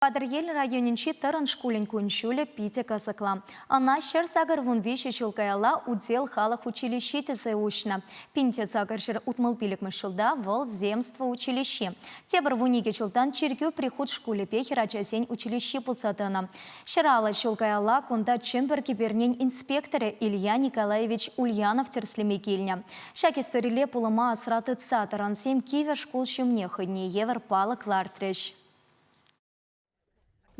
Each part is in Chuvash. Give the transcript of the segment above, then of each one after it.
Патӑрьел районӗнчи Тӑрӑн шкулӗн кун-ҫулӗ питӗ кӑсӑклӑ. Ӑна 183 ҫул каялла Удел халӑх училищи тесе уҫнӑ. 1865 ҫулта вӑл земство училищи. Тепӗр 12 ҫултан чиркӳ прихут шкулӗпе хӗрачасен училищи пулса тӑнӑ. 150 ҫул каялла кунта Чӗмпӗр кӗпернин инспекторӗ Илья Николаевич Ульянов тӗрӗслеме килнӗ. Ҫак историлле пулӑма асра тытса тӑрӑнсем кивӗ шкул ҫумне хӑйне евӗр палӑк лартрӗҫ.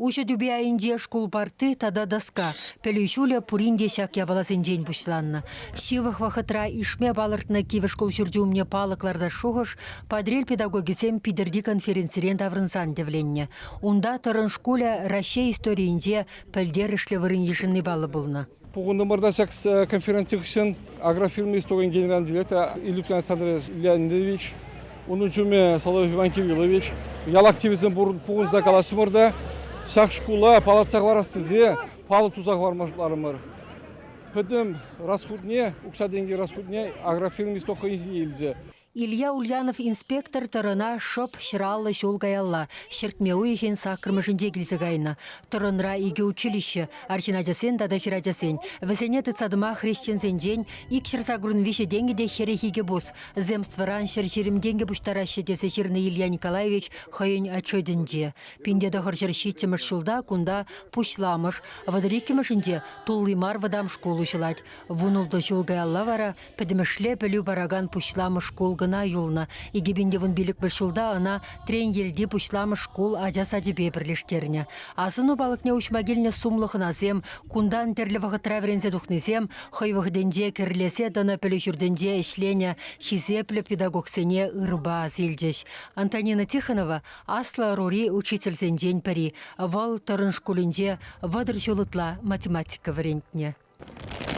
Уҫӑ тӳпе айӗнче шкул парти тата доска. Пӗлӳ ҫулӗ пурин те ҫак япаласенчен пуҫланнӑ. Ҫывӑх вӑхӑтра ишме палӑртнӑ кивӗ шкул ҫурчӗ умне палӑк лартас шухӑш Патӑрьел педагогӗсем Питӗрти конференцирен таврӑнсан тӗвленнӗ. Унта Тӑрӑн шкулӗ Раҫҫей историйӗнче пӗлтерӗшлӗ вырӑн йышӑнни паллӑ пулнӑ. Пухӑнтӑмӑр та ҫак конференци хыҫҫӑн агрофирма историйӗн генеральнӑй директорӗ Илюкин Александр Леонидович, унӑн ҫумӗ Соловьев Иван Кириллович, ял активӗсем пухӑнса калаҫрӑмӑр та ҫак шкула палӑртса хӑварас тесе палӑк туса хӑварма шутларӑмӑр. Пӗтӗм расхутне, укҫа-тенкӗ расхутне агрофирма исток хӑйӗн ҫине илчӗ. Илья Ульянов инспектор тӑрӑна шӑп 150 ҫул каялла, ҫӗртме уйӑхӗн саккӑрмӗшӗнче килсе кайнӑ. Тӑрӑнра икӗ училище, арҫын ачасен тата хӗрачасен. Вӗсене тытса тӑма хресченсенчен 283 тенкӗ те 42 пус, земствӑран 120 тенкӗ пуҫтараҫҫӗ тесе ҫырнӑ Илья Николаевич хӑйӗн отчетӗнче. 1970 ҫулта кунта пуҫламӑш, 32-мӗшӗнче тулли мар вӑтам шкул уҫӑлать. 16 ҫул каялла вара Пӗтӗмӗшле пӗлӳ паракан пуҫламӑш шкул кӑна юлнӑ. 2015 ҫулта ӑна Треньелти пуҫламӑш шкул ача сачӗпе пӗрлештернӗ. Асӑну палӑкне уҫма килнӗ сумлӑ хӑнасем, кунтан тӗрлӗ вӑхӑтра вӗренсе тухнисем хӑй вӑхӑтӗнче кӗрлесе тӑнӑ пӗлӳ ҫуртӗнче ӗҫленӗ хисеплӗ педагогсене ырӑпа асилчӗҫ. Антонина Тихонова аслӑ ӑрури учительсенчен пӗри. Вӑл Тӑрӑн шкулӗнче 30 ҫул ытла математика вӗрентнӗ.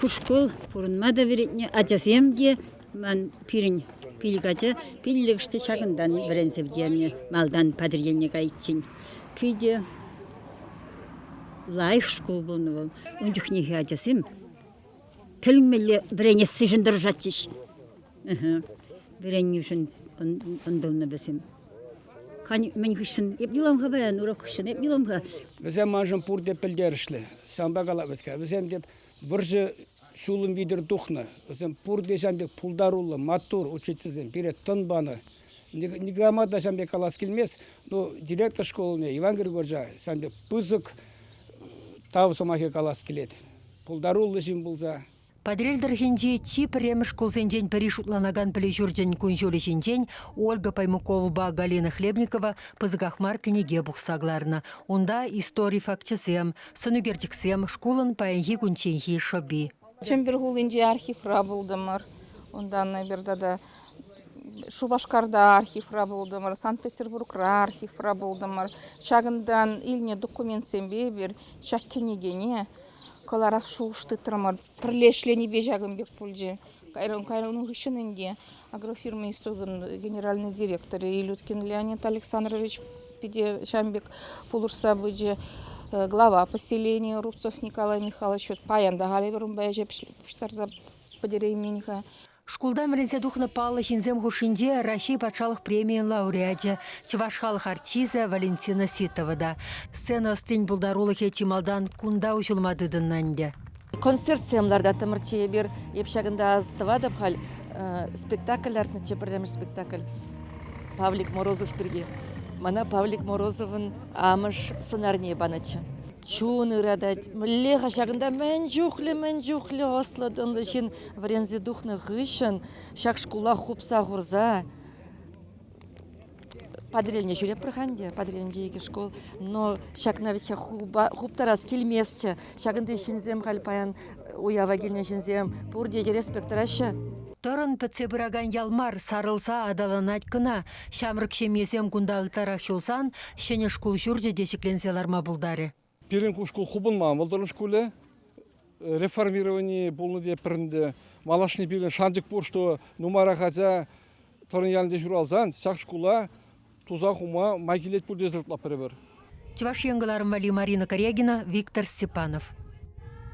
Ку шкул пурӑнма та вӗрентнӗ, ачасем те ман пирӗн пилӗк ача пиллӗкӗш те ҫакӑнтан вӗренсе пӗтернӗ малтан Патӑрьелне кайиччен. Питӗ лайӑх шкул пулнӑ вӑл. Ун чухнехи ачасем тӗлӗнмелле вӗренессишӗн тӑрӑшатчӗҫ. Вӗреннишӗн ӑнтӑлнӑ вӗсем. Мӗн хыҫҫӑн эп юлам-ха паян, урок хыҫҫӑн эп юлам-ха. Вӗсем маншӑн пурте пӗлтерӗшлӗ. Ҫавӑнпа калап вӗт-ха, вӗсем те вӑрҫӑ ҫулӑм витӗр тухнӑ. Вӗсем пурте ҫавӑн пек пултаруллӑ, маттур учительсем, пире тӑн панӑ. Никама та ҫавӑн пек калас килмест, но директор школине Иван Григорьевича ҫавӑн пек пысӑк тав сӑмахӗ калас килет. Пултаруллӑ ҫын пулса. Патӑрьел тӑрӑхӗнчи чи пӗрремӗш шкулсенчен пӗри шутланакан пӗлӳ ҫурчӗн кун-ҫулӗ ҫинчен Ольга Паймуковӑпа Галина Хлебникова пысӑках мар кӗнеке пухса кӑларнӑ. Унта истори факчӗсем, сӑнӳкерчӗксем, шкулӑн паянхи кунчченхи шӑпи. Чӗмпӗр хулинчи архивра пултӑмӑр. Унтан эпир тата Шупашкарта архивра пултӑмӑр, Санкт-Петербургра архивра пултӑмӑр. Ҫакӑнтан илнӗ документсемпе эпир ҫак кӗнекене кӑларас шухӑш тытрӑмӑр. Пӗрле ӗҫленипе ҫакӑн пек пулчӗ. Кайран, кайран ун хыҫҫӑн ӗнтӗ агрофирма истокӑн генеральнӑй директорӗ Илюткин Леонид Александрович питӗ ҫавӑн пек пулӑшса пычӗ. Глава поселения Рубцов Николай Михайлович паян та халӗ эпир унпа ӗҫе пуҫтарса пӗтереймен-ха. Шкултан вӗренсе тухнӑ паллӑ ҫынсем хушшинче Раҫҫей патшалӑх премийӗн лауреачӗ, чӑваш халӑх артисчӗ Валентина Ситова та. Сцена ӑстин пултарулӑхӗ чи малтан кунта уҫӑлма тытӑннӑ ӗнтӗ. Концертсем лартаттӑмӑрччӗ эпир. Эп ҫакӑнта астӑватӑп халь. Спектакль лартнӑччӗ, пӗрремӗш спектакль. Павлик Морозов пирки. Мана Павлик Морозовӑн амӑш сӑнарне панӑччӗ. Чун ыратать. Мӗнле-ха ҫакӑнта мӗн чухлӗ, мӗн чухлӗ ӑслӑ-тӑнлӑ ҫын вӗренсе тухнӑ хыҫҫӑн ҫак шкула хупса хурса Патӑрьелне ҫӳреппӗр-ха ӗнтӗ, Патӑрьелӗнче икӗ шкул, но ҫакна вӗт-ха хуптарас килместчӗ. Ҫакӑнти ҫынсем халь паян уява килнӗ ҫынсем пурте йӗрес пек тӑраҫҫӗ. Тӑрӑн пӗтсе пыракан ял мар, сарӑлса аталанать кӑна. Ҫамрӑк ҫемьесем кунта ытларах юлсан ҫӗнӗ шкул ҫурчӗ те ҫӗкленсе ларма пултарӗ. Пирӗн ку шкул хупӑнман вӑл Тӑрӑн шкулӗ. Реформировани пулнӑ те пӗрӗнтӗ. Малашне пирӗн шанчӑк пур, что нумайрах ача Тӑрӑн ялӗнче ҫуралсан ҫак шкула туса хума май килет пуль тесе шутлатпӑр эпир. Чӑваш Ен кӑларӑм валли Марина Корягина, Виктор Степанов.